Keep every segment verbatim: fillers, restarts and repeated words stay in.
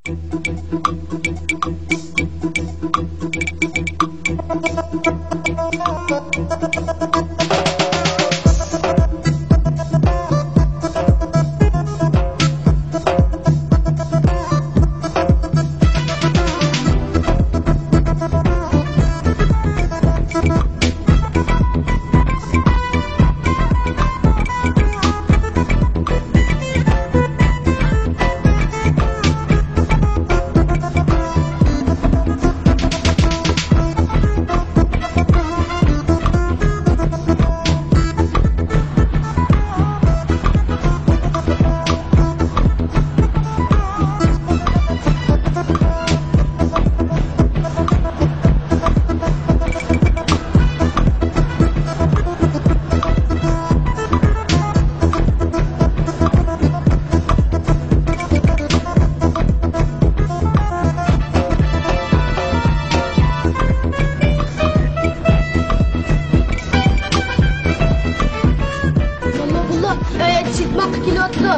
ماما، بۇلار ئۆيدە چېتماققا كېلىۋاتىدۇ.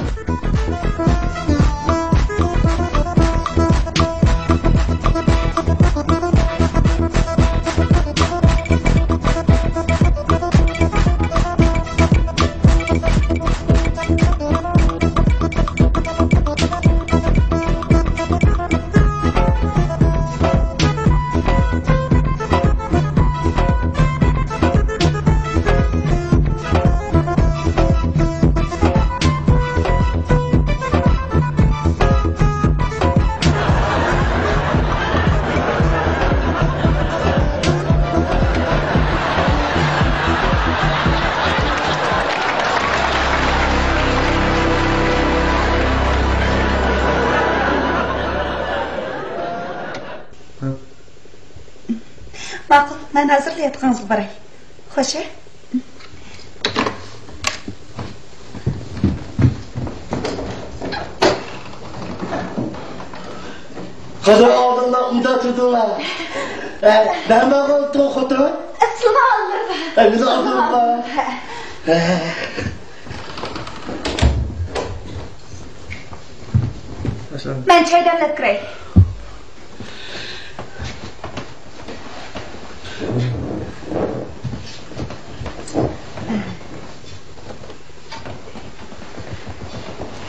ماقۇل، مەن ھازىرلا ياتىقىڭىزغا باراي. خوش، ھە؟ قازا ئالدىڭلار، ئۇنداق تۇردۇڭلار. ئە، بەرمەگىن تۇغ خوتۇن. ئەسلىما ئالدىم. ئە، مېنى ئالدىڭلار. ھە. ھە. مەن چاي دەملەپ كىرەي.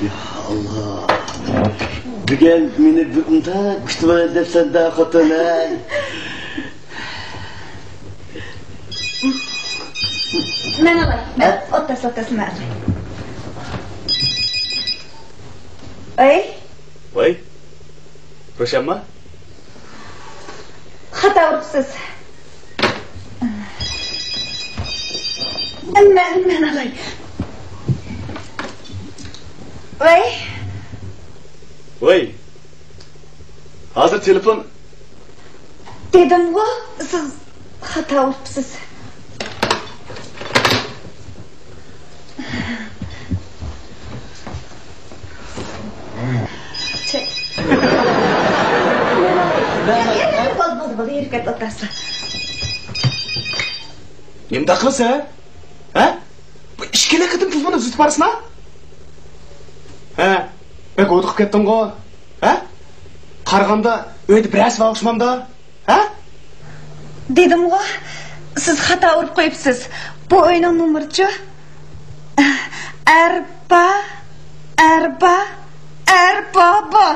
يا ئاللا. بۈگۈن مېنى بۇنداق كۈتۈۋال دەپسەندە خوتۇن، ھەي. مەن ئالاي، مەن. ھە؟ ئولتۇرسا، ئولتۇرسا، مەن ئالاي. ئەي. ۋاي. روشەنما؟ خاتا ئۇرۇپسىز. مەن، مەن ئالاي. ۋاي. ۋاي. ھازىر تېلېفون. دېدىمغۇ، سىز خاتا ئۇرۇپسىز. چەك. بولدى، بولدى، بولدى، يۈرۈپ كەت، ئولتۇرسا. نېمىنداق قىلىسەن، ھە؟ ھە؟ بۇ ئىككىلا قېتىم تېلېفوننى ئۈزۈپ بارسىنا؟ ھە؟ بەك ھودۇقۇپ كەتتىڭغۇ، ھە؟ قارىغاندا ئۆيدە بىرەرسى بار ئوخشىمامدا؟ ھە؟ دېدىمغۇ، سىز خاتا ئۇرۇپ قويۇپسىز. بۇ ئۆينىڭ نومۇرىچۇ؟ ئەربا، ئەربا، ئەربابا.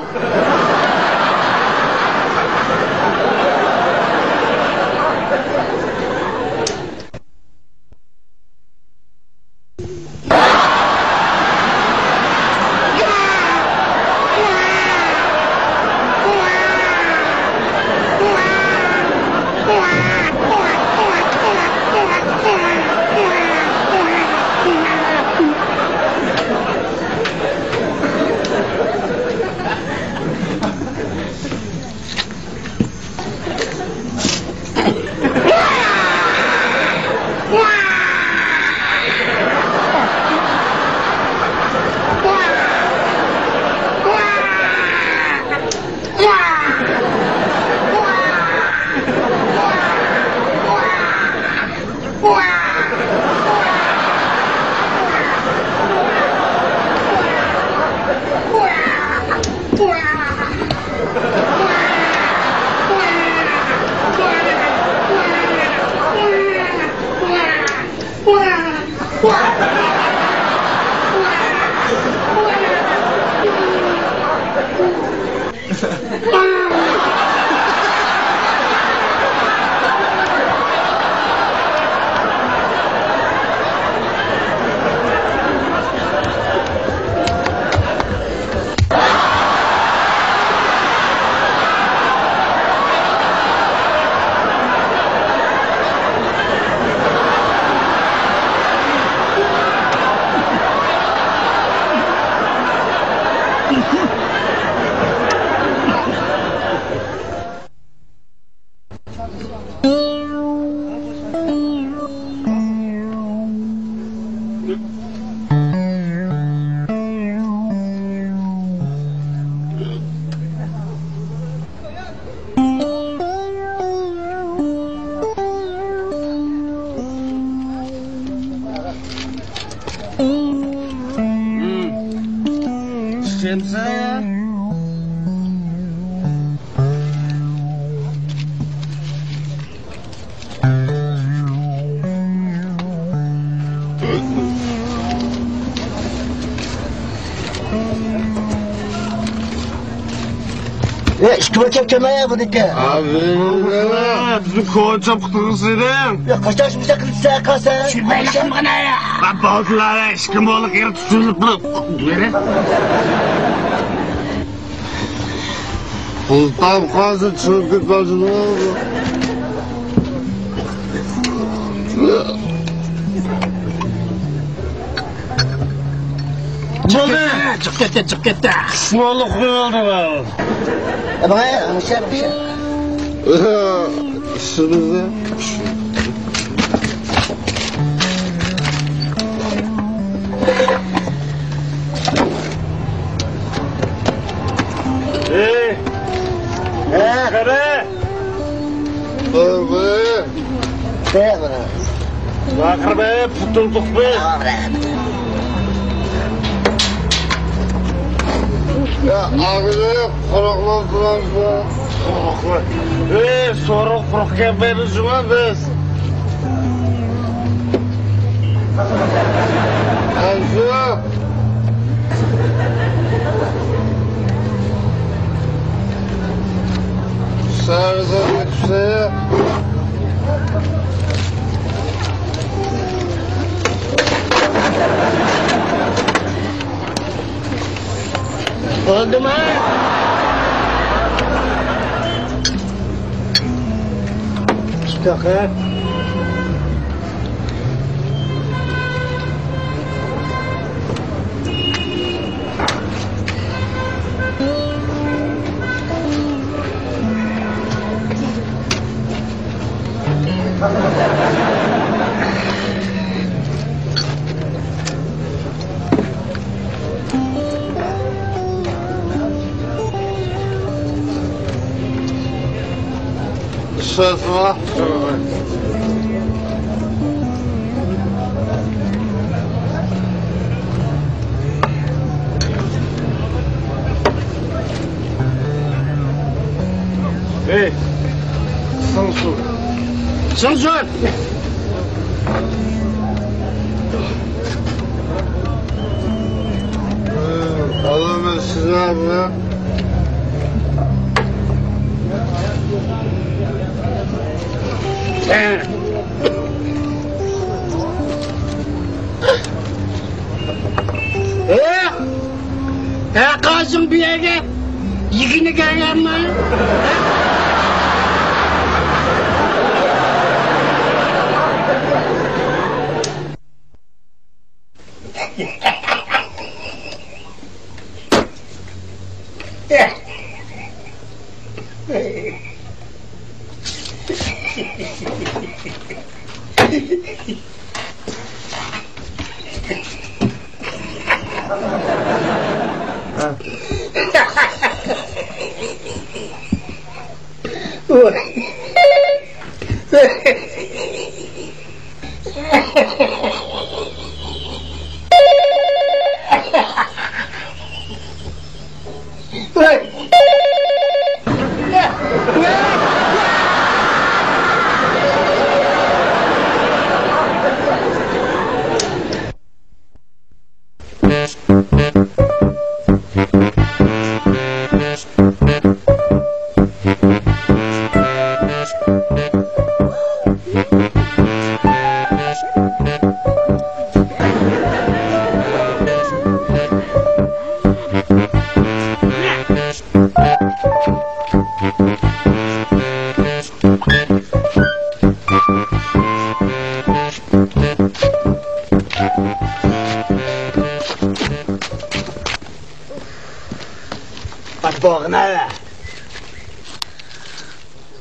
ئىككى بىر كەپ كەلمەي بۇنىڭكى. بىزنى كوچاپ قۇتۇلغۇسى ئىدىم. قاچان شۇ مۇشۇنداق قىلىپ سەن قالسا. چۈشۈرمەيلى مانا. بولدىلا، ئىككى مولۇق يەر تۇتۇلۇپ. بۇلتام قازى چۆكۈپ باشلىدى. بولدى. چىقىپ كەتتى، چىقىپ كەتتى. ئىشمۇ قويۇلدى بۇ. ئەمما، ئەمما شەپ، شەپ. ئىشىمىزنى. ئەي! ھە؟ قېنى؟ بۇ، بۇ. بۇ، بۇ. باقىر بەي، قۇتۇلدۇق بىز. يا، ئاغىنى قۇرۇقلاپ تۇرامسىز؟ قۇرۇقلا. ئەي، سورۇن قۇرۇق كەلمەيمىز جۇما بىز. ئەنسۇ. سەرزەم ئۆتۈپسە. بولدىمۇ؟ ئىككى دەقىقە. ئەي، سىڭسۇ. سىڭسۇ. ئالىمىز سىزلەر بىلەن. ھە؟ ھە، قاچىڭ بۇ يەرگە. يېگىنى كەلگەنمۇ؟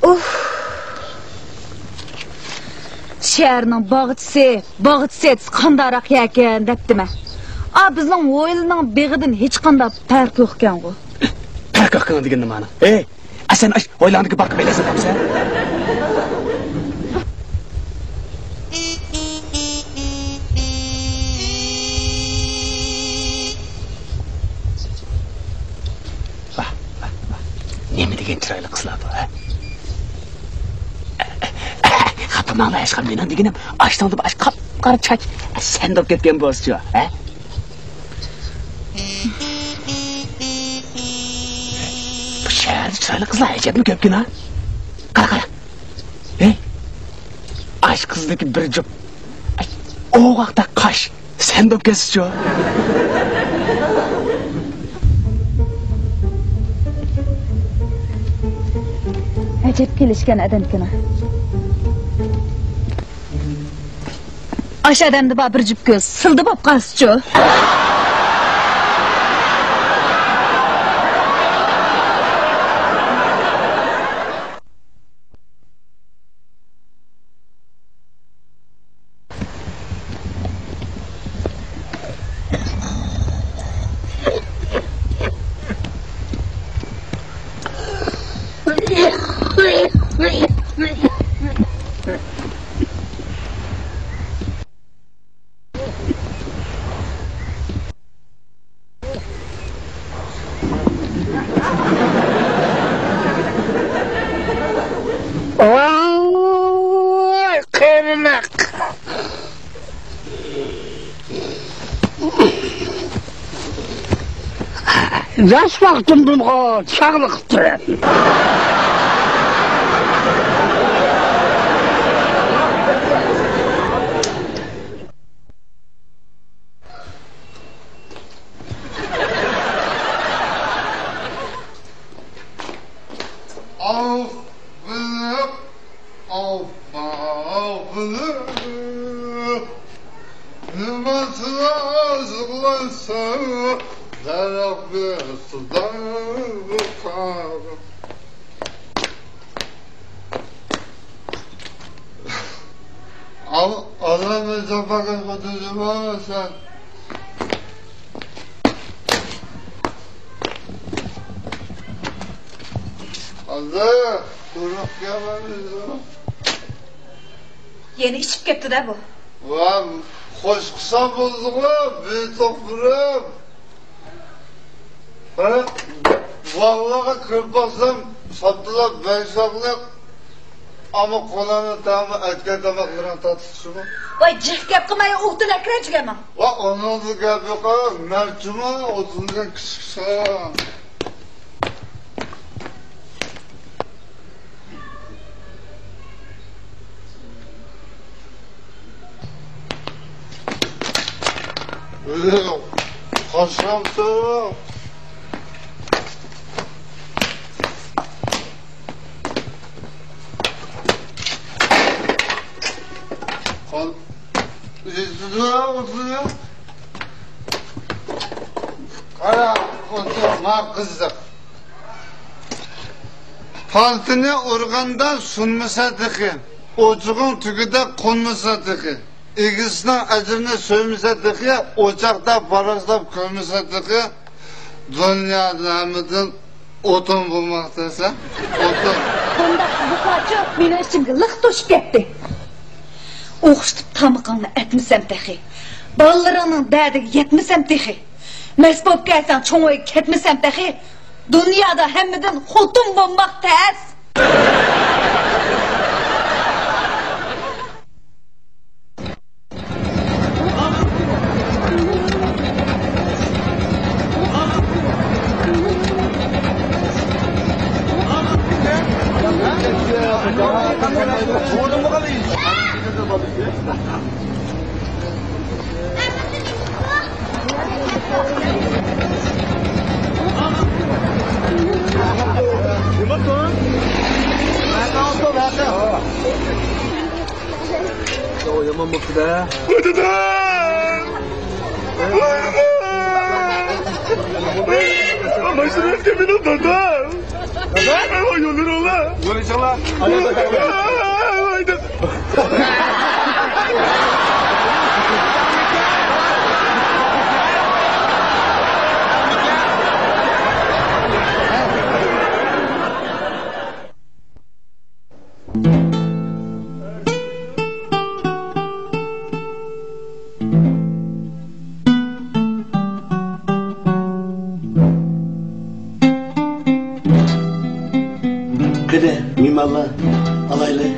ئۇھ. شەھەرنىڭ باغچىسى، باغچىسى ئېيتسا قانداقراق يەركەن دەپتىمەن. ئا، بىزنىڭ ھويلىنىڭ بېغىدىن ھېچقانداق پەرقى يوقكەنغۇ. پەرقى يوقكەن دېگەن نېمە ئانا؟ ئەي، ئا، سەن ئاش ھويلاڭدىكى باغقا بېلەزىن تاپسەن. نېمە دېگەن چىرايلىق قىزلار بۇ، ھە؟ خاپىماڭلار، ھېچقام، مېنىڭ دېگىنىم ئاشتىڭدا بار قاپقارا چاچ سەندە بولۇپ كەتكەن بولسىچۇ، ھە؟ بۇ شەھەردە چىرايلىق قىزلار ئەجەبمۇ كۆپكىن، ھە؟ قارا، قارا. ھەي، ئاش قىزدىكى بىر جۈپ ئوغاقتەك قاش سەندە بولۇپ كەتسىچۇ. ئەجەب كېلىشكەن ئادەمكىنا. ئاشۇ ئادەمدە بار بىر جۈپ كۆز سىلدە بولۇپ قالسىچۇ. ۋاي، قېرىماق! ياش ۋاقتىمدىنغۇ چاغلىقىپ تۇرىمەن. ئاۋۇ بىلىپ، ئاۋۇ، ئاۋۇ بىلىپ. نېمە سىلەر يىغلايسەن، دەرەخ بېشىدا بىكار. ئال-، ئاللامە جاپاكەش خوتۇنجۇمۇ سەن. ھازىر تۇرۇپ كەلمەمدۇ؟ يەنە ئىچىپ كەپتۇ-دە بۇ. ۋا، خوش قىلسام بولدىغۇ، بىر توپ بېرىپ. قارا، باغلارغا كىرىپ باقسام، ساپتىلاپ بەك ساقلىق. ئەمما قوللارنى تامام ئەتكەن تاماقلىرىڭ تاتلىق شۇمۇ؟ ۋاي، جىق گەپ قىلماي، ئوغتىل ئەكىرەن جىگەرمەن. ۋا، ئۇنىڭدا گەپ يوق، مەرچىمۇ ئوتۇنغا كىچىك سان. قاچامسىز؟ قال-، قارا، ئولتۇر، ما قىزىق. پالتىنى ئۇرغاندا سۇنمىسا تېخى، ئوچۇقۇڭ تۈگىدە قونمىسا تېخى، ئىگىسىنىڭ ئەجرىنى سۆيمىسە تېخى، ئوچاقتا پاراشلاپ كۆرمىسە تېخى، دۇنيادا ھەممىدىن ئوتۇن بولماقتا سەن، ئوتۇن. بۇنداق بۇقاچۇ مېنىڭ ئىچىمگە لىق توشۇپ كەتتى. ئوخشىتىپ تامىقىڭنى ئەتمىسەم تېخى، بالىلىرىڭنىڭ دەردىگە يەتمىسەم تېخى، مەست بولۇپ كەلسەڭ چوڭ ئۆيگە كەتمىسەم تېخى، دۇنيادا ھەممىدىن خوتۇن بولماق تەس. يامان بوپتۇ-دە. ماشىنا ئۆتكەن مېنىڭ دادا. دادا؟ ئاي، يوللىرىڭلار. يوللىرىڭلار. قېنى، مېھمانلار، ئالايلى.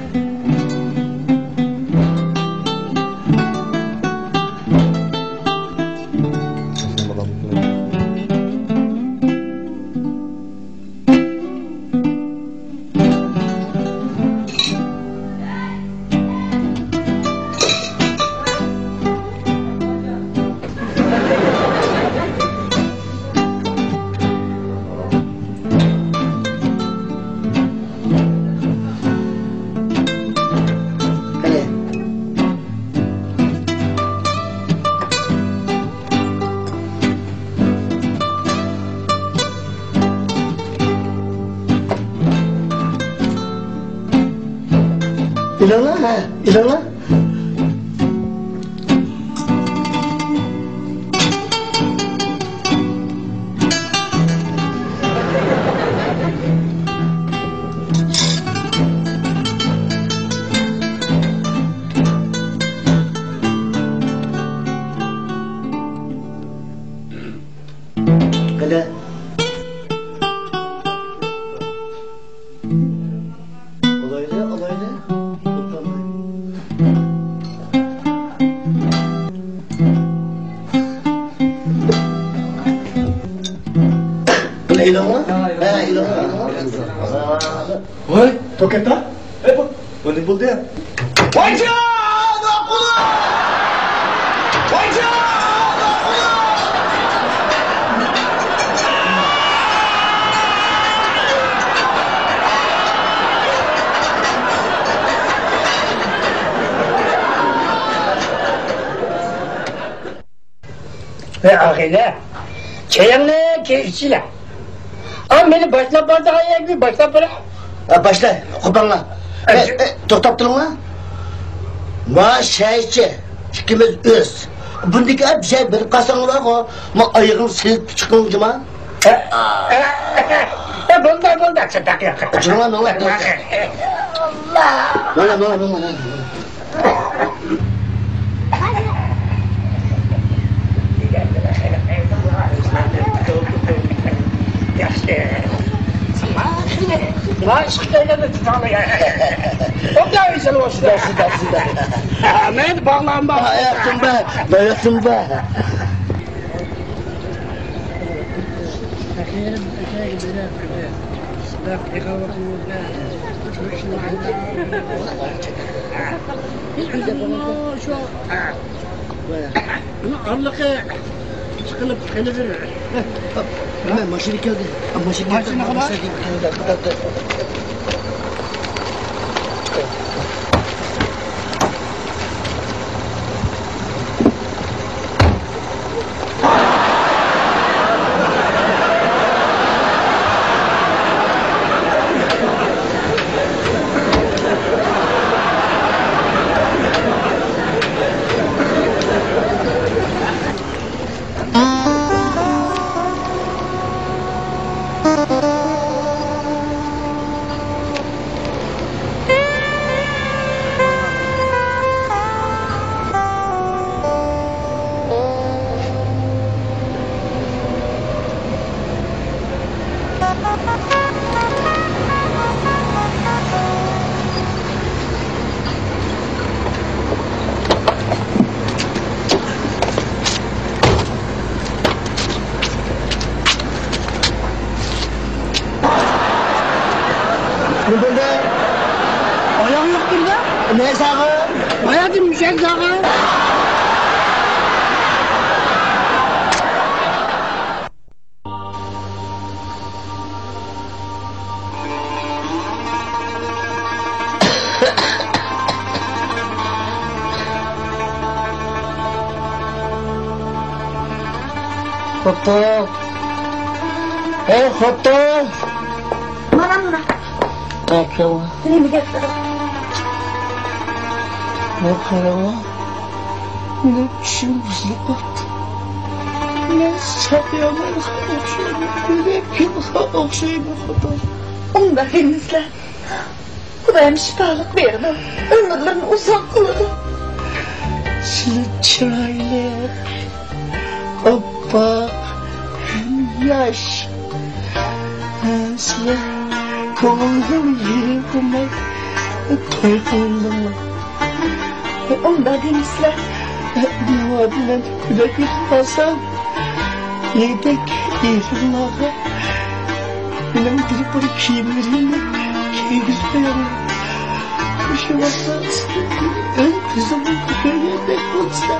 ئېلىڭلار، ھە، ئېلىڭلار. قېنى. ئالايلى، ئالايلى. قېنى ئېلىڭلار. ھە، ئېلىڭلار. ۋاي، توكەتتا. ئەي، بۇ، بۇ نېمە بولدى؟ ۋايجان ئاقۇلۇق! ۋايجان ئاقۇلۇق! ھەي، ئاغىنە، چايىڭنى كېيىن ئىچىلە. ئا، مېنى باشلاپ بارىدىغان يەرگە باشلاپ بېرە. ئا، باشلا، قوپاڭلار. ئە، ئە، ئە، توختاپ تۇرۇڭلار. ما شەيچى، ئىككىمىز ئۆز. بۇندىكى بىر شەي بېرىپ قالساڭلارغۇ، ما ئايىغىڭ سېلىپ چىقىڭ جۇما. ئە، ئە، ئە، ئە، بولدى، بولدى، چاتاق ياق. جۇما، ماڭا. ماڭا، ماڭا، ماڭا. ياخشى. مانا ئىككى تەرەپنى تۇتالىغان. ئوبدان ئېسىل بولسۇن. مەن باغلانما. ھاياتىم بار، ھاياتىم بار. شۇ ئارىلىقى چىقىلىپ قېلىۋېرىدۇ. ماشىنا كەلدى. ماشىنا كەلدى. ماشىنا كەلدى. نېمە بولدى؟ ئاياغ يوقتۇر-دە. نە ساغا؟ باياتىن مۈشەك ساغا. بوپتۇ. ھەي، خوتۇن! مانا، مانا. ئاكاڭ. نېمە گەپ بار؟ بۇ قارىغۇ. مېنىڭ چۈشۈم بۇزۇلۇپ قاپتۇ. مەن ساقىيانغا ئوخشايمەن، ئۆلۈپ كېتىدىغان ئوخشايمەن، خوتۇن. ئۇنداق دېمىسىلە. خۇدايىم شىپالىق بېرىدۇ، ئۆمۈرلىرىنى ئۇزاق قىلىدۇ. سىلى چىرايلىق، ئاپئاق، ھەم ياش. ھە، سىلى كۆڭۈلنىڭ يېرى بولماي توي قىلدىڭلار. ئۇنداق دېمىسىلە. ناۋادا مەن ئۆلۈپ كېتىپ قالسام، يېتەك ئېرىڭلارغا مېنىڭ بىر پۇر كىيىملىرىمنى كىيگۈزۈپ قويۇڭلار. مۇشۇ ۋاقىتتا ئۆز كۆزۈمنى كۆرگەندەك بولسا،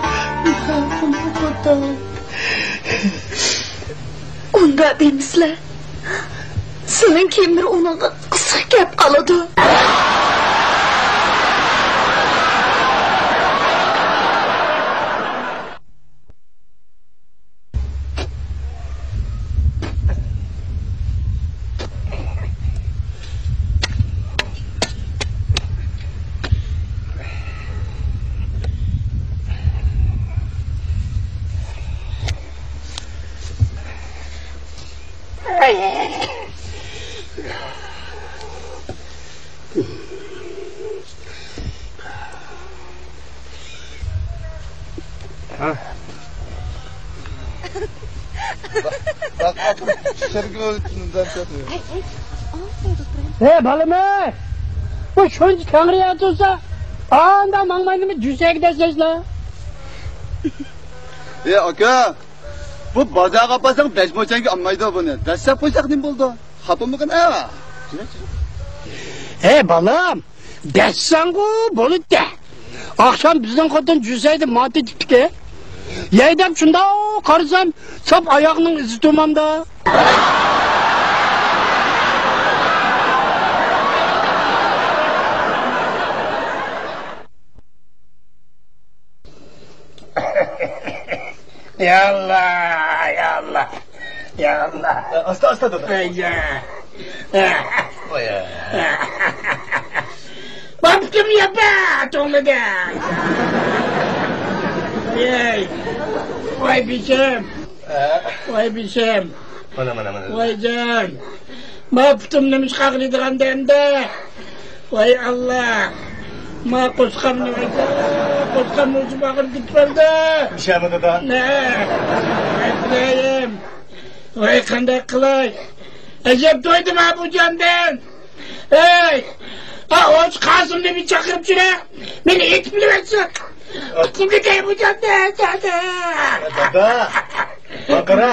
نېمە قىلىمەن؟ ئۇنداق دېمىسىلە. سېنىڭ كىيىملىرى ئۇنىڭغا قىسىق كەپ قالىدۇ. ھە. ھەي، بالىم، بۇ شۇنچە تەڭرى يارىتىلسا، ئاندا ماڭمايدىمۇ جۈسەگە دەسسەيسىلەر؟ ئى ئاكا، بۇ بازارغا ئاپارساڭ بەش موچەنگە ئالمايدۇ بۇنى. دەسسەپ قويساق نېمە بولىدۇ؟ خاپىمىغىن ھە. ھەي بالام، دەسسەڭغۇ بولىدۇ. ئاخشام بىزنىڭ خوتۇن جۈسەيدە ماتى تىپتىكى. يەي دەپ شۇنداق قارىسام، ساپ ئاياغنىڭ ئىزى تۇماندا. يا ئاللا، يا ئاللا، يا ئاللا. ئاستا، ئاستا، دادا. ئەييە. ۋاي. بوپتۇم ياپا، توڭلىدى. ئەي. ۋاي بېشىم. ۋاي بېشىم. مانا، مانا، مانا. ۋايجان. ما پۇتۇم نېمىشقا ئاغرىيدىغان دەمدە؟ ۋاي ئاللا! ما قورسىقىم نېمە؟ قورسىقىم نېمىشقا ئاغرىپ كېتىپ قالدى؟ مۇشۇمۇ دادا؟ نە؟ ۋاي خۇدايىم! ۋاي قانداق قىلاي؟ ئەجەب تويدۇم ھە بۇ جاندىن! ھەي! ئا، ھوجا قاسىمنى بىر چاقىرىپ چۈرە! مېنى ئېتىپ بىلىۋەتسۇن! ئۇتۇمنى كەي بۇ جاندىن! دادا! دادا! باقىرا!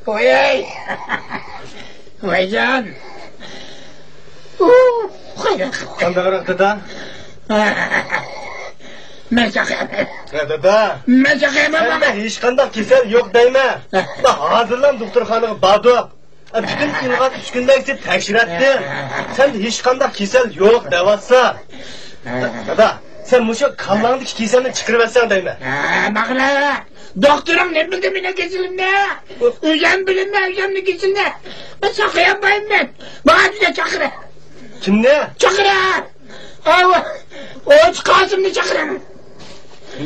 ۋاي! ۋايجان! قانداقراق دادا؟ مەن چاقىيمەن. ھە دادا. مەن چاقىيمەن. سەندە ھېچقانداق كېسەل يوق دەيمەن. ھازىرلا دوختۇرخانىغا باردۇق. پۈتۈن ئىلغار ئۈسكۈنىلەرگىچە تەكشۈرەتتىم. سەندە ھېچقانداق كېسەل يوق دەۋاتسا. دادا، سەن مۇشۇ كاللاڭدىكى كېسەلنى چىقىرىۋەتسەڭ دەيمەن. ھە، ماقۇل. دوختۇرۇڭ نېمە بىلدى مېنىڭ كېسىلىمنى؟ ئۆزۈم بىلىمەن ئۆزۈمنىڭ كېسىلىنى. مەن ساقىيالمايمەن. ماڭا بىزنى چاقىرە. كىمنى؟ چاقىرە. ئاۋۇ، ھوجا قاسىمنى چاقىرىڭ.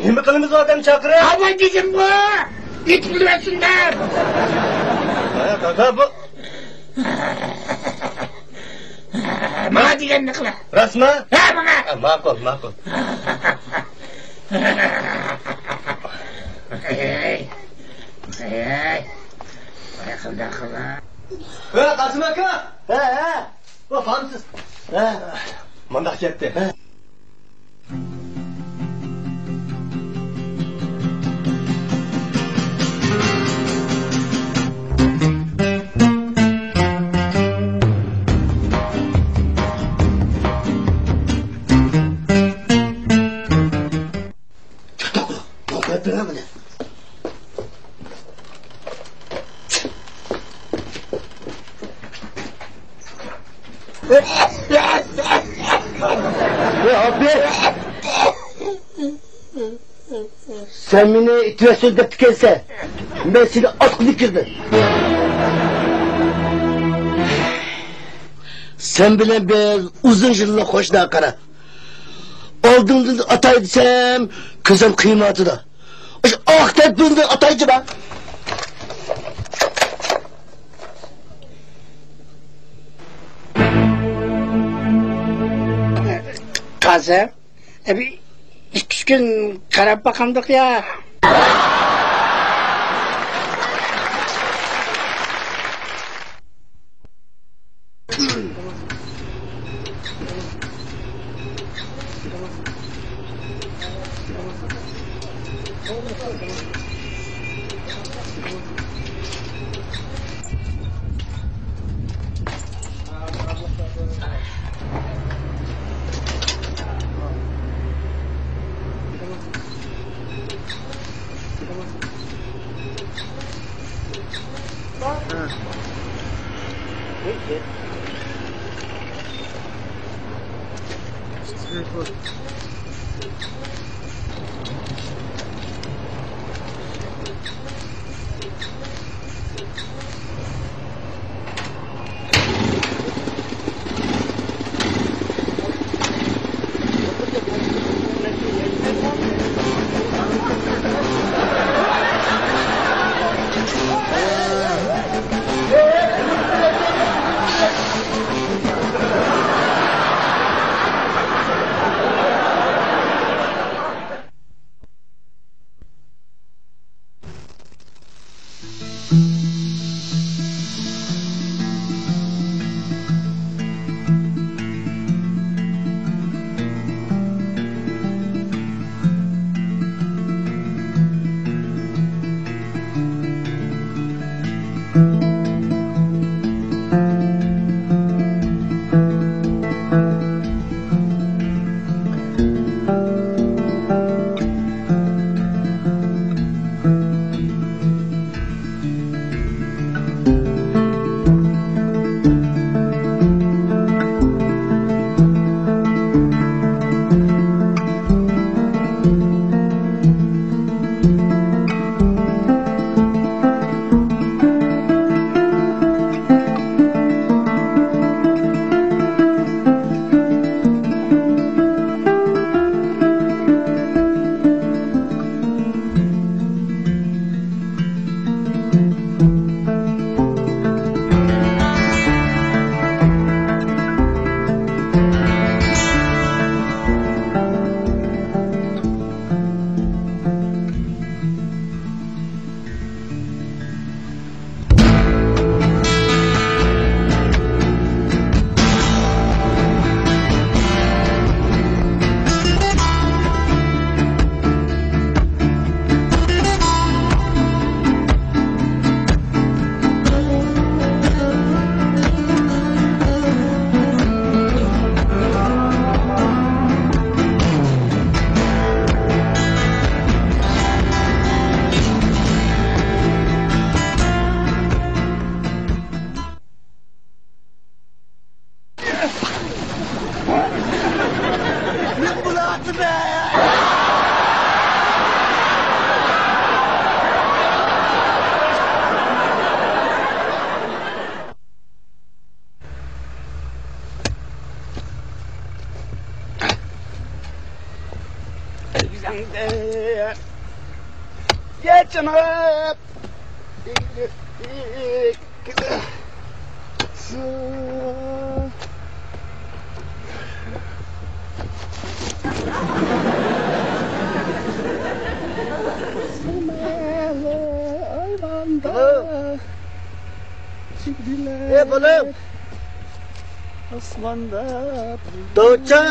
نېمە قىلىمىز ئادەم چاقىرىپ؟ ئاۋۇ دېدىمغۇ، يېتىپ قېلىۋەتسۇن دەپ. ھە، دادا، بۇ. ماڭا دېگەننى قىلە. راستمۇ؟ ھە، ماڭا. ھە، ماقۇل، ماقۇل. ھەي، ھەي، ھەي، قىلدى، قىلدى. ھە، قاسىم ئاكا! ھە، ھە. بۇ خانسىز. ھە. مۇنداق كەتتى. ھە. چىقتۇق. توختاپ بېرىڭ مېنى. ۋاي ئابلەت! سەن مېنى ئېتىۋەتسۇن دەپتىكەنسەن. مەن سېنى ئاتقۇزۇپ كىردىم. سەن بىلەن بىز ئۇزۇن يىللىق قوشنا، قارا. ئالدىڭدىن ئاتاي دېسەم، كۆزۈم قىيمايۋاتىدۇ. ئاشۇ ئاق تەرىپىڭدىن ئاتايچۇ بار. قاسىم، ئە، بىر ئىككى ئۈچ كۈن قاراپ باقامدۇق يا؟ يا جناب. ئاي بالام. ئاسماندا. دوچا.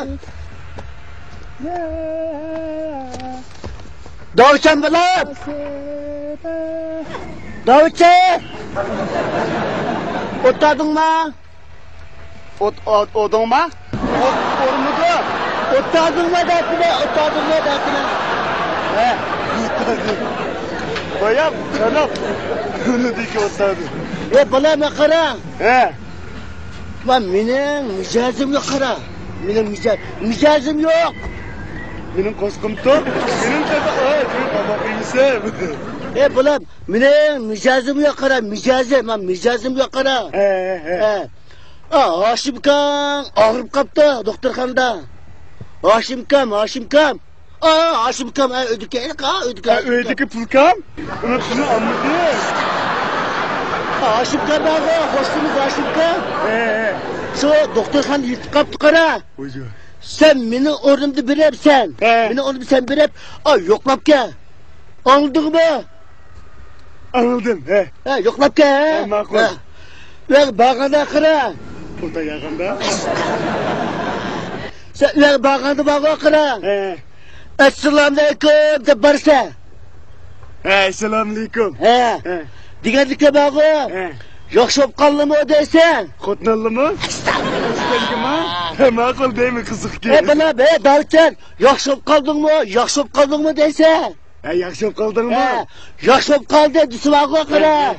دوچام بالام. داۋچى! ئوت تادىڭما؟ ئوت، ئوت، ئودۇڭما؟ ئوت ئورمىدۇ. ئوت تادىڭما دەپتىمەن، ئوت تادىڭما دەپتىمەن. ھە. بايام، قاناپ. كۈنىدىكى ئوت تادى. ئە، بالام، قاراڭ. ھە. ما مېنىڭ مىجەزىمگە قارا. مېنىڭ مىجە-، مىجەزىم يوق. مېنىڭ قورسىقىم توق. مېنىڭ تېخى، ئاي، مېنىڭ تاماق يېسەم. ئەي، بالام، مېنىڭ مىجەزىمگە قارا، مىجەزىم، ما مىجەزىمگە قارا. ھە، ھە، ھە. ھە. ئا، ھاشىمكاڭ ئاغرىپ قاپتۇ دوختۇرخانىدا. ھاشىمكام، ھاشىمكام. ئا، ھاشىمكام، ئا، ئۆيدىكى، ئا، ئۆيدىكى ھە، ھاشىمكام. ئۆيدىكى پۇلكام؟ ئۇنى پۇلنى ئالمىدى. ھاشىمكام بارغۇ، خوشنىمىز ھاشىمكام. ھە، ھە. شۇ دوختۇرخانا يېتىپ قاپتۇ، قارا. ۋايجان. سەن مېنىڭ ئورنۇمدا بېرەپسەن. ھە. مېنىڭ ئورنۇمدا سەن بېرىپ، ئا، يوقلاپ كەل. ئاڭلىدىڭمۇ؟ ئاڭلىدىم، ھە. ھە، يوقلاپ كەل. ھە، ماقۇل. ھە. ئۇياققا بارغاندا قارا. ئۇتا ياغاندا. سەن ئۇياققا بارغاندا بارغۇ، قارا. ھە. ئەسسالامۇئەلەيكۇم دەپ بارسەن. ھە، ئەسسالامۇئەلەيكۇم. ھە. ھە. دېگەندىكىن بارغۇ. ھە. ياخشى بولۇپ قالدىمۇ دەيسەن. خوتۇنالدىمۇ؟ ئەستەغپۇرۇللا. ھە، ماقۇل دەيمەن، قىزىقكەن. ئەي، بالام، ھە، دالچان، ياخشى بولۇپ قالدىڭمۇ؟ ياخشى بولۇپ قالدىڭمۇ دەيسەن. ھە، ياخشى بولۇپ قالدىڭمۇ؟ ھە، ياخشى بولۇپ قالدى دېسە بارغۇ، قارا. ھە، ھە.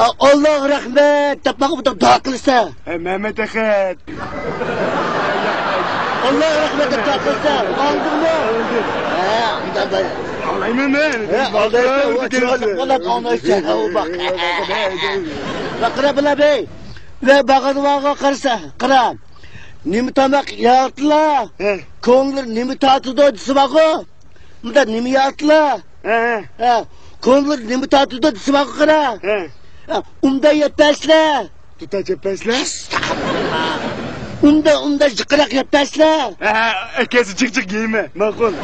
ئا، ئاللاغا رەھمەت دەپ ماڭا بۇنداق دۇئا قىلسا. ھە، مەمەت ئەخەت. ئاللاغا رەھمەت دەپ دۇئا قىلسا. ئاڭلىدىڭمۇ؟ ھە، ئۇنداق بار. ئاڭلايمەن مەن. ھە، ئاڭلايسەن، ئۇ چىرايلىق بالا ئاڭلايسەن. ھە، ئۇ باق. باقىرا بىلا بەي. ۋە باغىدا بارغۇ، قارىسا، قارا. نېمە تاماق يەۋاتىلا؟ ھە. كۆڭلى نېمە تارتىدۇ دېسە بارغۇ. مۇنداق نېمە يەۋاتىلا؟ ھە، ھە. ھە، كۆڭلى نېمە تارتىدۇ دېسە ماڭا قارا. ھە. ھە، ئۇنداق يەپ بەرسىلە. دۇتار يەپ بەرسىلە. ئۇنداق، ئۇنداق جىقراق يەپ بەرسىلە. ھە، ھە، ئەكەلسە جىق جىق يەيمەن. ماقۇل.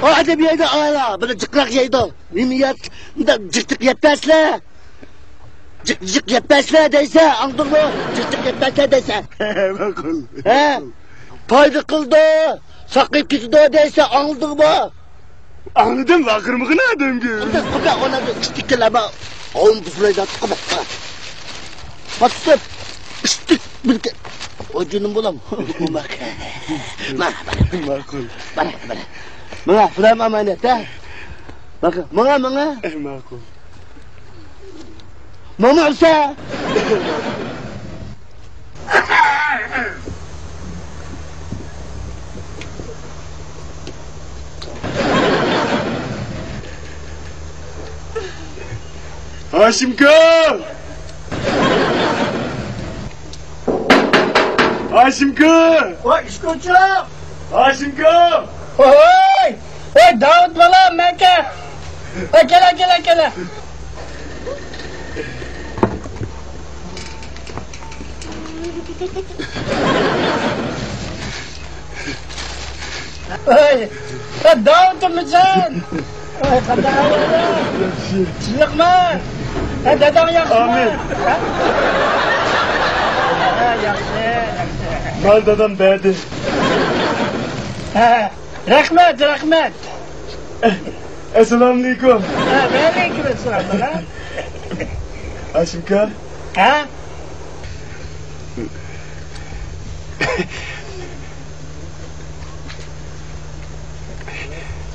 ئۇ ئادەم يەيدۇ، ئالا، بىر جىقراق يەيدۇ. نېمە يەپ، ئۇنداق جىق جىق يەپ بەرسىلە. جىق جىق يەپ بەرسىلە دەيسە، ئاڭلىدىڭمۇ؟ جىق جىق يەپ بەرسىلە دەيسە. ماقۇل. ھە؟ پايدا قىلىدۇ، ساقىيىپ كېتىدۇ دەيسە، ئاڭلىدىڭمۇ؟ ئاڭلىدىم، ۋارقىرىمىغىن ئادەمگە. ئۇنداق قىلما، ئۇنى ئىشتىككىلەرمە، ئاۋۇنى بۇزۇلايدۇ، قىلما. باسسىپ، ئىشتىك بىلكە. ئوي جېنىم بالام. ماقۇل. مانا، مانا. مانا، بۇلار ئامانەت، ھە؟ ماقۇل. مانا، مانا. ماقۇل. ماما ئۇرسا. ھاشىمكا! ھاشىمكا! ۋاي، ئىشقىلچى! ھاشىمكا! ۋاي! ۋاي، داۋۇت بالام، مەن كەل. ۋاي، كېلە، كېلە، كېلە. ۋاي، ۋاي، داۋۇتمۇسەن؟ ۋاي، قانداق ئەھۋالىڭ؟ ياخشى. تىنچلىقمۇ؟ ھە، داداڭ ياخشىمۇ؟ ئامىن. ھە؟ ھە، ياخشى، ياخشى. مال دادام بەردى. ھە. رەھمەت، رەھمەت. ئەسسالامۇئەلەيكۇم. ھە، ۋەئەلەيكۇم ئەسسالام، بالا. ھاشىمكا. ھە؟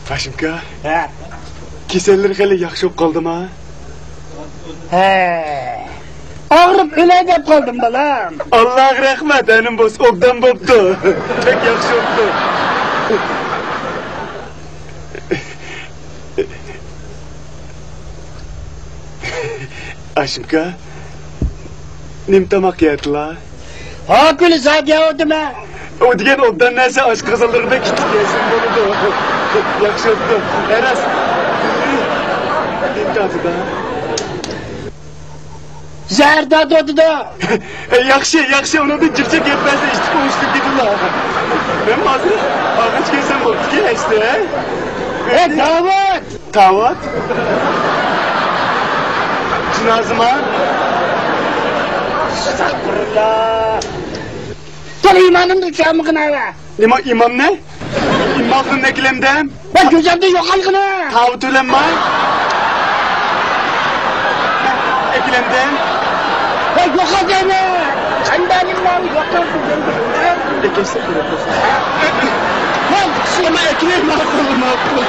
ھاشىمكا. ھە. كېسەللىرى خېلى ياخشى بولۇپ قالدىما؟ ھە. ئاغرىپ ئۆلەي دەپ قالدىم، بالام. ئاللاغا رەھمەت، ئەنىم بولسا ئوبدان بوپتۇ. بەك ياخشى بوپتۇ. ئاشىمكا، نېمە تاماق يەتلا؟ ھاكۈلى زادى يەۋاتىمەن. ئۇ دېگەن ئوبدان نەرسە ئاشقازانلىرىدا كىچىك يەسىمۇ بولىدۇ. ياخشى ئوتتۇ. ئەي راست. نېمە تارتىدۇ؟ زەھەر تارتىۋاتىدۇ. ئەي، ياخشى، ياخشى، ئۇنىڭدىن جىق جىق يەپ بەرسە ئىشتىك ئوڭۇشلۇق دېدىلا. مەن ھازىر ئاغاچ كەلسەم بوپتىكەن ئەسلى، ھە؟ ئەي، داۋۇت! تاۋۇت؟ جىنازىما؟ ئەستەغپۇرۇللا. سەن ئىمانىمنى چۈشەنمىگىن ھەۋە. نېمە ئىمامنى؟ ئىمامنى ئەكلەمدىم. ۋە كۆزۈمدىن يوقالغىنى. تاۋۇت ئۆلەمما؟ ئەكلەمدىم. ۋە يوقال دەيمەن. قانداقلار يوقال دەيمەن. ئەكەشتە كۆرۈپ قويسا. ۋە شۇنى ئەكلەم ماقۇل، ماقۇل.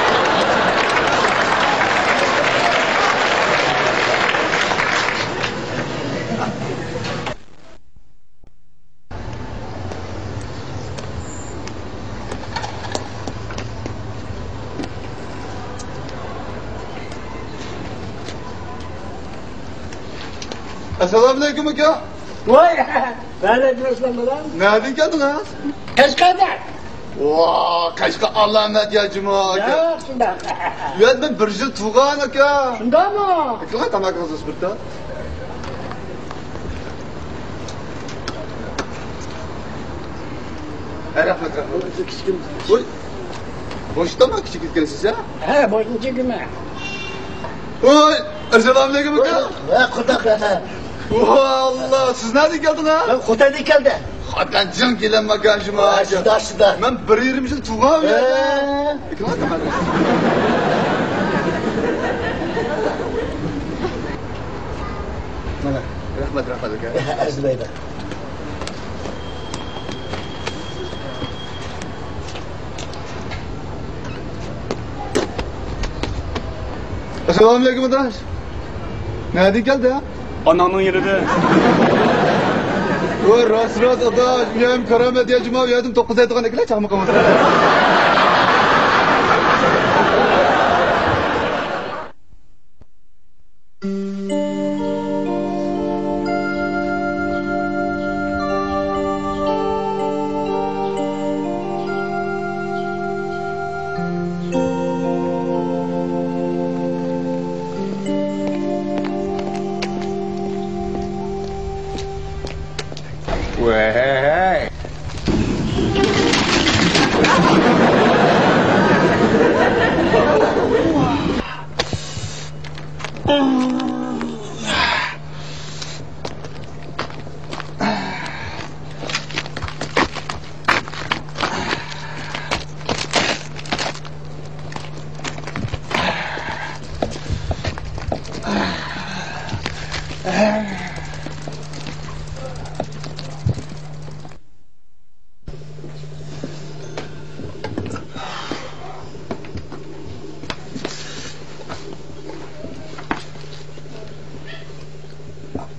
ئەسسالامۇئەلەيكۇم ئاكا. ۋاي، ۋەئەلەيكۇم ئەسسالام بالام. نەدىن كەلدىڭىز؟ قەشقەردىن. ۋا، قەشقەر ئالامەت يا جۇما ئاكا. ياق، شۇنداق. يا، مەن بىر يىل تۇرغان ئاكا. شۇنداقمۇ؟ ئاكا، تاماكىڭىزنى سۈپۈرتە. ھە، رەھمەت، رەھمەت. ۋوي، بوشتىمۇ كىچىك ئىكەنسىز ھە؟ ھە، بوشتىن چىقىمەن. ۋوي، ئەسسالامۇئەلەيكۇم ئاكا. ۋە، قۇداق ئەدە. ۋاللا، سىز نەدىن كەلدىڭىز؟ مەن خوتەندىن كەلدىم. خوتەندىن كېلەممىكەن شۇما؟ ھە، شۇنداق، شۇنداق. مەن بىر يېرىم يىل تۇرغان ئۇ يەردە. ھە. ئېكىلاتىمەن. مانا، رەھمەت، رەھمەت ئاكا. ئەرزىمەيدۇ. ئەسسالامۇئەلەيكۇم ئاداش. نەدىن كەلدى؟ ئاناڭنىڭ يېنىدىن. ۋوي، راست، راست ئاداش. ئۇ يەرمۇ كارامەت يا جۇما، ئۇ يەردىن توققۇز ئاي تۇرغان ئەكىلە چاقمىقىڭىز. ۋەي.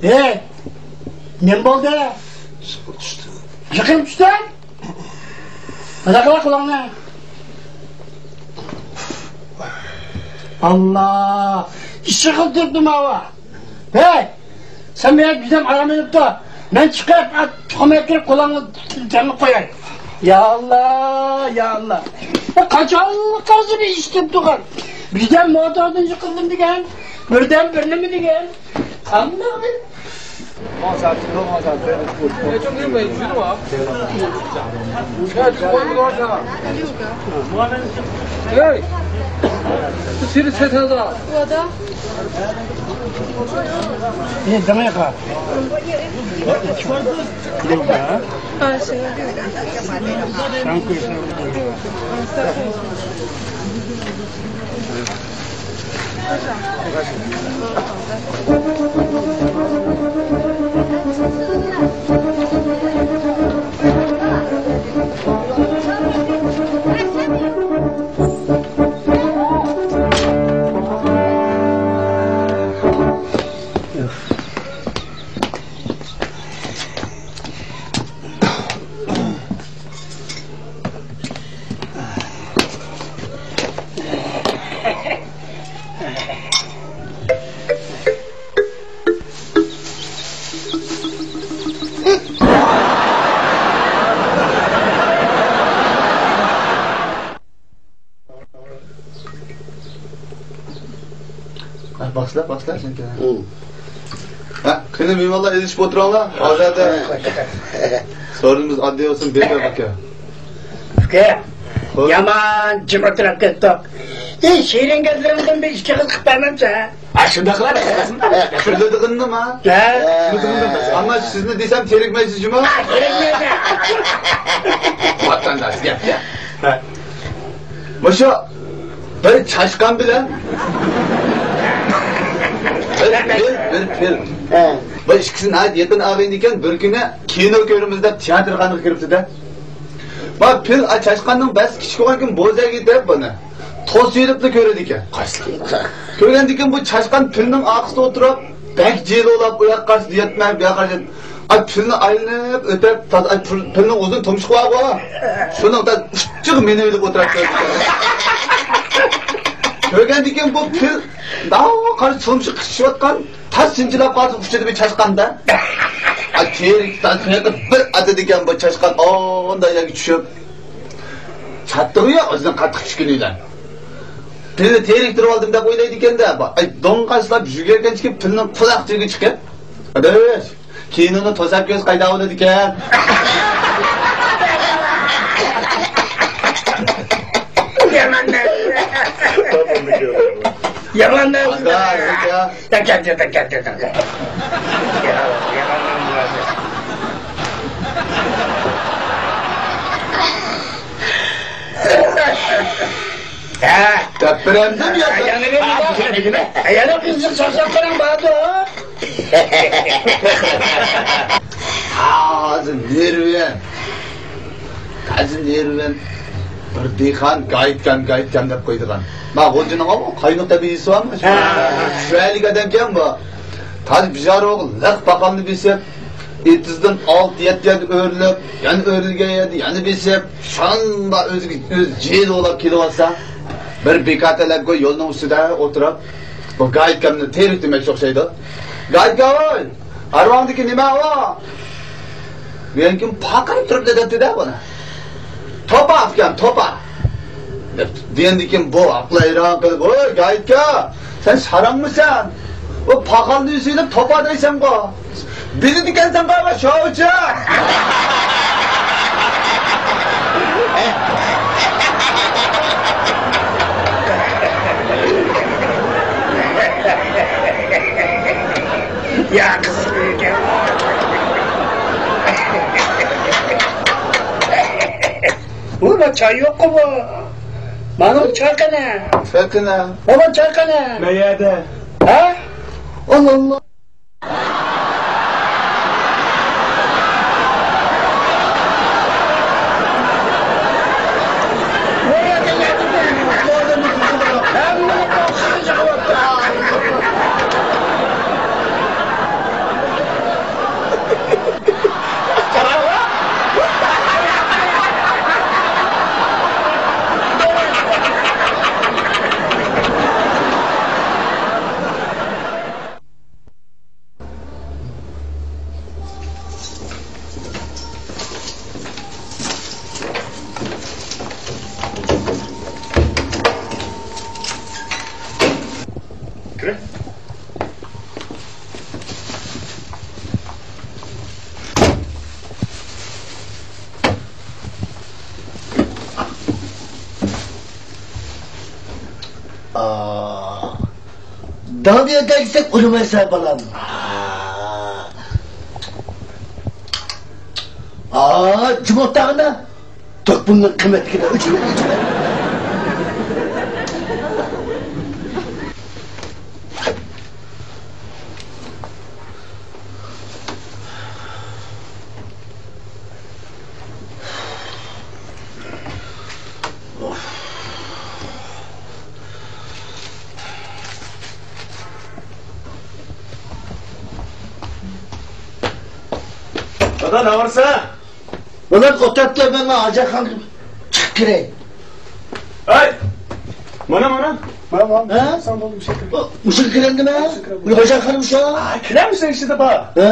ھەي، نېمە بولدى؟ يۇقىرى چۈشتى. يۇقىرى چۈشتى؟ مانا قىلە قۇلۇڭنى. ئاللا، ئىششىق تۇرۇپتۇ ماۋۇ. ھەي، سەن مېنىڭ بىردەم ئارام ئېلىپتۇ. مەن چىقىپ، تۇخۇم ئەكىرىپ قولۇڭنى جانلىق قوياي. يا ئاللا، يا ئاللا. قاچانلىق قالسا بىر ئىش دەپ تۇرغان. بىردەم موتوردىن چىقىردىم دېگەن، بىردەم بىر نېمە دېگەن. قانداق بىر ھەي! بۇ سېنى سېتىۋاتىدۇ. ھە، باشلا، باشلا، چۈنكى. ھە، قېنى، مېھمانلار ئېلىشىپ ئولتۇرۇڭلار. ھازىر سورۇنىمىز ئاددىي بولسۇن، بىر گەپ ئاكا. ئۇكا، يامان جىم ئولتۇرۇپ كەتتۇق. ئى، شېرىن گەپلىرىڭدىن بىر ئىككى قىز قىلىپ بەرمەمسەن؟ ئاشۇنداقلا. كۈلىدىغىنىما؟ ھە. ئەمما سىزنى دېسەم تېرىكمەيسىز جۇمۇ. تېرىكمەيمەن. ۋاتانداش گەپ. مۇشۇ بىر چاشقان بىلەن بىر پىل، بىر پىل. ھە. بۇ ئىككىسى ناھايىتى يېقىن ئاغىنە ئىكەن، بىر كۈنى كىنو كۆرىمىز دەپ تىياتىرخانىغا كىرىپتۇ-دە. بۇ پىل، ئا، چاشقاننىڭ بەسى كىچىك بولغان كېيىن بوزەگى دەپ بۇنى توسۇۋېلىپلا كۆرىدىكەن. كۆرگەندىن كېيىن بۇ چاشقان پىلنىڭ ئارقىسىدا ئولتۇرۇپ، بەك جىلۋىلاپ، ئۇ ياققا قارىسا يەتمەي، بۇ ياققا قارىسا، ئاي، پىلنى ئايلىنىپ ئۆتۈپ، تاز-، ئاي، پىل-، پىلنىڭ ئۇزۇن تۇمشۇقى بارغۇ. شۇنىڭ تاز ئۇچىغا مېنىۋېلىپ ئولتۇرۇپ كۆردى. كۆرگەندىن كېيىن بۇ پىل داۋا قارا تۇمشۇق قىچىشىۋاتقان، تاش سىنچىلاپ قالسا ئۇچىدا بىر چاشقاندا. ئاي، تېرىك تاشنى بىر ئاتىدىكەن بۇ چاشقان، ئانداق يەرگە چۈشۈپ. چاتتىغۇ يوق ئۆزىنىڭ قاتتىق چۈشكىنى بىلەن. پىلنى تېرىكتۈرۈۋالدىم دەپ ئويلايدىكەن-دە. ئاي، دوڭقاشلاپ يۈگۈرگەن چىقىپ، پىلنىڭ قۇلاق تۈۋىگە چىقىپ. ئاداش، كىنونى توساپ كۆز قايدا بولىدىكەن؟ يامان دەۋر. يامان دەۋر. ھە. دەپ بېرەمدىم يا. يەنە بىر نېمە؟ يەنە قىزىق چاقچاقلىرىڭ باردۇ. ھازىر نېرۋىم. ھازىر نېرۋىم. بىر دېھقان گايىتكەم، گايىتكەم دەپ قويىدىغان. ما غۇلجىنىڭ قاينۇق تەبىئىيسى بارمۇ؟ ھە. شۇ ئەللىك ئادەمكەن بۇ. تاج بىجارۇغا لىق پاقالنى بېسىپ، ئېتىزدىن ئالتە يەتتە يەرگە ئۆرۈلۈپ، يەنە ئۆرۈلگەن يەردە يەنە بېسىپ، شۇنداق ئۆزىگە ئۆزى جىلۋىلاپ كېلىۋاتسا، بىر بىكار تەلەپكوي يولنىڭ ئۈستىدە ئولتۇرۇپ، بۇ گايىتكامنى تېرىك دېمەكچى ئوخشايدۇ. گايىتكا ۋاي! ئارۋاڭدىكى نېمە ئۇ؟ مېنىڭكىمۇ پاقىرىپ تۇرۇپ دەپتۇ-دە بۇنى. توپا ئىكەن، توپا. دېگەندىكىن بۇ ئاقلا ھەيران قېلىپ، ۋوي، گايىتكا، سەن ساراڭمۇسەن؟ ئۇ پاقالنى سېلىپ توپا دەيسەنغۇ. بىلىدىكەنسەن بابا، شۇچە. يا قىز. بۇ ما چاي يوققۇ بۇ. مانا چاي قېنى. چاي قېنى. مانا چاي قېنى. ما يەردە. ھە؟ ئاللا ئاللا. ئا، داڭ دېگەن تەگسەك ئۇنىمايسەن بالام. ئا، جىمىق تاغىنا. دوپپىڭنىڭ قىممەتلىكىدە ئۆچۈرۈپ ئۆچۈرۈپ. دادا، نەۋرىسە؟ بالام، ئولتۇرۇپ تۇر، مەن ھاجەتخانىغا چىقىپ كىرەي. ھەي! مانا، مانا. مانا، مانا. ھە؟ ساڭا بولدى، مۇشۇ كىرىڭ. مۇشۇغا كىرەمدىمەن؟ مۇشۇغا كىرەڭ. بۇ ھاجەتخانا مۇشۇ. ھە، كىرەمسەن ئىچىدە بار. ھە.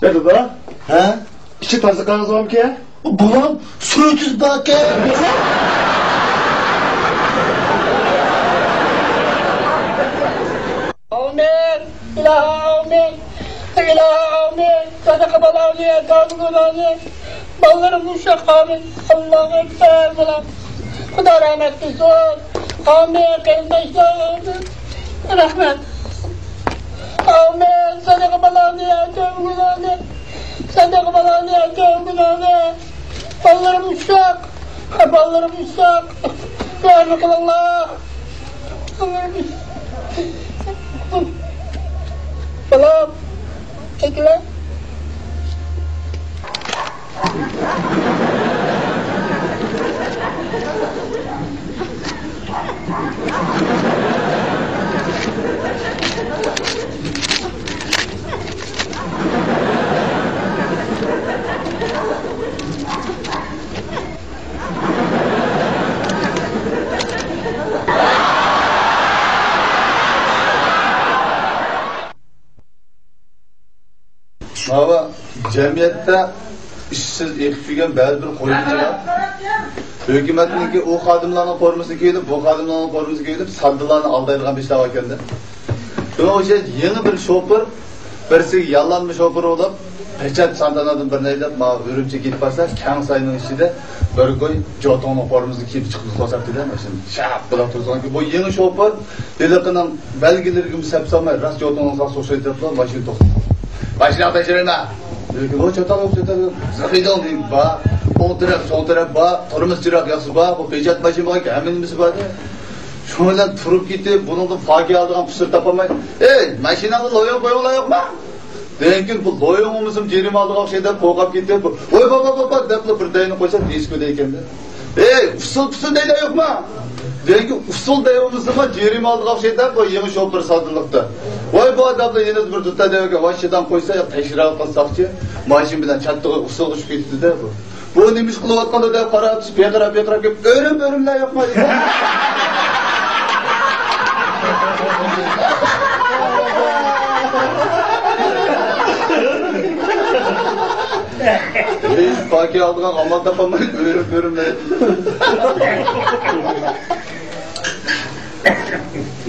دادا. ھە؟ ئىچى تازا قەغەز بارمىكەن؟ بالام، سۈيتۈز باركەن. ئامىن. ئىلاھىم ئامىن. ئىلاھىم ئامىن. سەدىقە بالامنى، ئەتامنى، گۇناھنى. بالىلىرىم ئۇششاق ئامىن. ئاللاھۇ ئەكبەر بالام. خۇدا رەھمەت قىلسۇن. ئامىن، قېرىنداشلار، ئامىن. رەھمەت. ئامىن. سەدىقە بالامنى، ئەتامنى، گۇناھنى. سەدىقە بالامنى، ئەتامنى، گۇناھنى. بالىلىرىم ئۇششاق. بالىلىرىم ئۈچۈن دۇئانى قىلىڭلار. بالام، چېكىلە. ماۋۇ جەمئىيەتتە ئىشسىز ئېقىپ يۈرگەن بەزى بىر قويۇنچىلار ھۆكۈمەتنىڭكى ئۇ خادىملارنىڭ فورمىسىنى كىيىۋېلىپ، بۇ خادىملارنىڭ فورمىسىنى كىيىۋېلىپ، ساددىلارنى ئالدايدىغان بىر ئىشلار باركەن-دە. شۇنىڭغا ئوخشاش يېڭى بىر شوپۇر، بىرسىگە ياللانما شوپۇر بولۇپ، پېچەت شانتانادىن بىرنى ھەيدەپ، ماۋۇ ئۈرۈمچىگە كېتىپ بارسا، كەڭ ساينىڭ ئىچىدە بىر گۇي جوتۇڭنىڭ فورمىسىنى كىيىپ چىقىپ توساتتى-دە، ماشىنا شاپپىلاپ تۇرسىغانكى، بۇ يېڭى شوپۇر ھېلىقىنىڭ بەلگىلىرىگىمۇ سەپ سالماي، راست جوتۇڭنىڭ ساقچىسى ئوخشايدۇ دەپلا ماشىنا توختىتىپ، ماشىنا ھەيدەيسىلەرمۇ؟ لېكىن ئۇ چاتاق يوق، چاتاق يوق. زىغىدوڭ دېگەن بار، ئوڭ تەرەپ، سول تەرەپ بار، تورمۇز چىراغ ياقسا بار، بۇ پېچەت ماشىنا باركەن، ھەممە نېمىسى بار-دە. شۇنىڭ بىلەن تۇرۇپ كېتىپ، بۇنىڭدىن پاكىيە ئالىدىغان پۇرسەت تاپالماي، ئەي، ماشىناڭدا لويۇڭ قويۇڭلار يوقما؟ دېگەندىكىن، بۇ لويۇڭىمىزمۇ جېرىمە ئالىدىغان ئوخشايدۇ دەپ قورقۇپ كېتىپ، ۋاي، ۋاي، ۋاي، ۋاي، ۋاي دەپلا بىر دەينى قويسا، دىسكودا ئىكەن-دە. ئەي، ئۇسسۇل پۇسۇل دەيدۇ يوقما؟ دېگەندىكىن، ئۇسسۇل دەيۋالمىسىمۇ، جېرىمە ئالىدىغان ئوخشايدۇ دەپ، بۇ يېڭى شوپۇر ساددىلىقتا. ۋاي، بۇ ئادەملەر يەنە بىر دۇتتا دەۋرگە، ۋاي، شىدام قويسا، يا تەكشۈرۈپ قىلساقچى، ماشىنا بىلەن چاتتىغا ئۇسسۇلغا چۈشۈپ كېتىپتۇ-دە بۇ. بۇ نېمە ئىش قىلىۋاتقاندۇ دەپ قاراپ، پىقىراپ، پىقىراپ كېلىپ، ئۆرۈم، ئۆرۈملەر يوقما دېدى. ھېچ پاكىيە ئالىدىغان ئامال تاپالماي، ئۆرۈم، ئۆرۈملەر.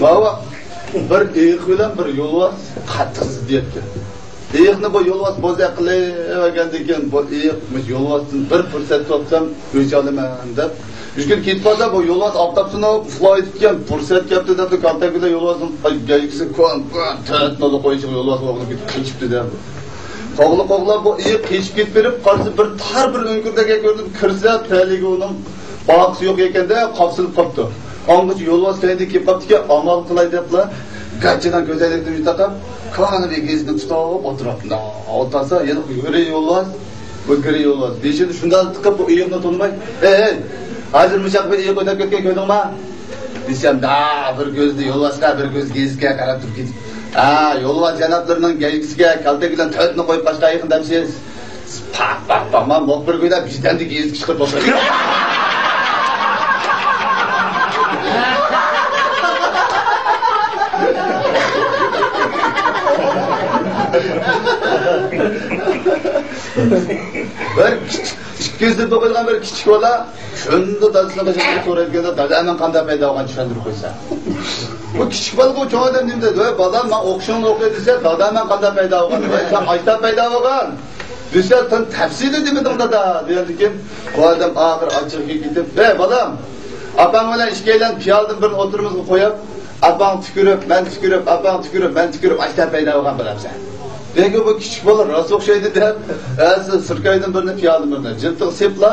ماۋۇ بىر ئېيىق بىلەن بىر يولۋاس قاتتىق زىددىيەتكە. ئېيىقنى بۇ يولۋاس بوزەك قىلىۋەرگەندىن كېيىن، بۇ ئېيىق مۇشۇ يولۋاستىن بىر پۇرسەت تاپسام ئۆچ ئالىمەن دەپ، ئۈچ كۈن كېتىپ قالسا، بۇ يولۋاس ئاپتاپسىنىپ ئۇخلاۋېتىپتىكەن، پۇرسەت كەپتۇ دەپلا كالتەك بىلەن يولۋاسنىڭ گەجگىسىگە كون، كون، تۆت نولا قويۇشىغا يولۋاس ئوغلى كېتىپ قېچىپتۇ دەپ. قوغلاپ، قوغلاپ، بۇ ئېيىق قېچىپ كېتىپ بېرىپ، قارىسا بىر تار بىر ئۆڭكۈردەك يەرگە كىردى، كىرسە، تەلىيىگە ئۇنىڭ باققۇسى يوق ئىكەن-دە، قاپسىلىپ قاپتۇ. ئاڭغىچە يولۋاس كەينىدىن كېلىپ قاپتىكەن، ئامال قىلاي دەپلا، گاچىدان كۆزەينەكنى تاقاپ، كانىپە ئېگىزىنى تۇتۇپ ئولتۇرۇپ، ئولتۇرسا، يەنە گىرى يولۋاس، بۇ گىرى يولۋاس بېشىنى شۇنداق تىقىپ، بۇ ئېيىقنى تونۇماي، «ھەي، ھەي، ھازىر مۇشۇنداق بىر ئېيىق ئۆتۈپ كەتكەن كۆردۈڭما؟» دېسەم، دا بىر كۆزىنى يولۋاسقا، بىر كۆزى گېزىتكە قاراپ تۇرۇپ كېتىپ، «ھە، يولۋاس جانابلىرىنىڭ گەجگىسىگە كالتەك بىلەن تۆت نولا قويۇپ باشقا ئېيىقنى دەمسىز؟» پاق، پاق، پاق، مانا مۇخبىر گويا بىزدەن دېگەن يېزىپ چىقىرىپ بولسا. بىر كىچىك، ئىككى يۈز دەپ قويغان بىر كىچىك بالا شۇنداق دادىسىنىڭ قېشىغا سورايدىكەن، دادا، مەن قانداق پەيدا بولغان چۈشەندۈرۈپ قويسا. بۇ كىچىك بالىغۇ چوڭ ئادەم نېمە دەيدۇ؟ ۋاي بالام، مەن ئوقۇشۇڭنى ئوقۇي دېسە، دادا، مەن قانداق پەيدا بولغان؟ ۋاي سەن قايسىدىن پەيدا بولغان؟ دېسە، سەن تەپسىلىي دېمىدىڭ دادا، دېگەندىكىن، بۇ ئادەم ئاخىر ئاچچىقى كېتىپ، ھەي بالام، ئاپاڭ بىلەن ئىككىيلەن پىيالىدىن بىرنى ئوتتۇرىمىزغا قويۇپ، ئاپاڭ تۈكۈرۈپ، مەن تۈكۈرۈپ، ئاپاڭ تۈكۈرۈپ، مەن تۈكۈرۈپ، ئاشتا پەيدا بولغان بالامسەن. لېكىن بۇ كىچىك بالا راست ئوخشايدۇ دەپ، ھەزىر سىركايدىن بىرنى، پىيالىدىن بىرنى جىلتىغا سېپىلا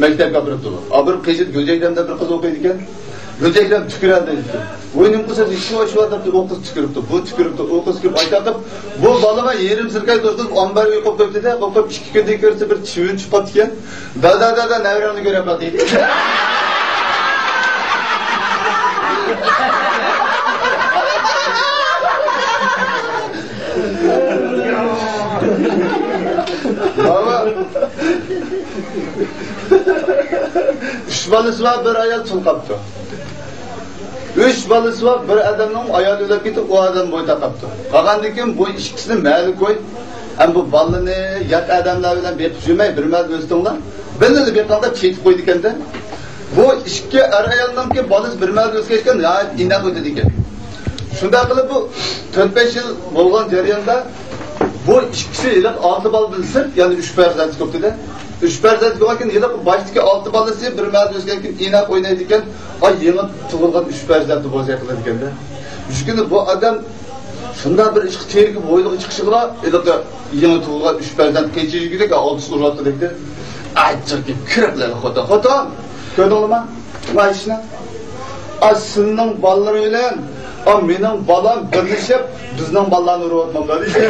مەكتەپكە ئاپىرىپتۇ. ئا، بىر قېشىدا گۈلچېھرەم دەپ بىر قىز ئوقۇيدىكەن. گۈلچېھرەم تۈكۈرەلەيدىكەن. ۋاي، نېمە قىلسا، ئىشى بار، ئىشى بار دەپتۇ، ئۇ قىز تۈكۈرۈپتۇ، بۇ تۈكۈرۈپتۇ، ئۇ قىز تۈكۈرۈپ، ئايتا قىپ، بۇ بالىغا يېرىم سىركاي توشقۇزۇپ، ئامبار ئۆيگە قويۇپ قويۇپتۇ-دە، قويۇپ قويۇپ، ئىككى كۈندىن كۆرسە بىر چىۋىن چۈشۈپ قاپتىكەن. دادا، دادا، نەۋرەڭنى كۆرۈپ باق دېدى. ئۈچ بالىسى بار بىر ئايال تۇل قاپتۇ. ئۈچ بالىسى بار بىر ئادەمنىڭ ئايالى ئۆلۈپ كېتىپ، ئۇ ئادەم بويتاق قاپتۇ. قالغاندىن كېيىن بۇ ئىككىسىنى مەھەللىگە قوي، ئەمما بۇ بالىنى يات ئادەملەر بىلەن بېقىپ يۈرمەي، بىر مەھەلدە ئۆستۈڭلار، بىللە بېقىڭ دەپ چېتىپ قويىدىكەن-دە. بۇ ئىككى ئەر-ئايالنىڭكى بالىسى بىر مەھەلدە ئۆسكەچكە ناھايىتى ئىناق ئۆتىدىكەن. شۇنداق قىلىپ بۇ تۆت-بەش يىل بولغان جەرياندا بۇ ئىككىسى ھېلىقى ئالتە بالىدىن سىرت، يەنە ئۈچ پەرزەنت كۆپتىدە. ئۈچ پەرزەنت بولغاندىكىن ھېلىقى باشتىكى ئالتە بالىسى بىر مەھەلدە ئۆسكەندىن كېيىن ئىناق ئوينايدىكەن. ئاي، يېڭى تۇغۇلغان ئۈچ پەرزەنتنى بوزەك قىلىدىكەن-دە. مۇشۇ كۈنى بۇ ئادەم شۇنداق بىر ئىشقا تېرىكىپ ھويلىغا چىقىشىغىلا، ھېلىقى يېڭى تۇغۇلغان ئۈچ پەرزەنت قېچىپ يۈرگۈدەك ئالتىسى ئۇرۇۋاتقۇدەكتە. ئاجىق گەپ كىرىپ قالدى، خوتۇن، خوتۇن. كۆردۈڭلارمۇ؟ ما ئىشنى. ئا، سىلىنىڭ بالىلىرى بىلەن، ئا، مېنىڭ بالام بىرلىشىپ، بىزنىڭ بالىلارنى ئۇرۇۋاتمامدۇ دېدى.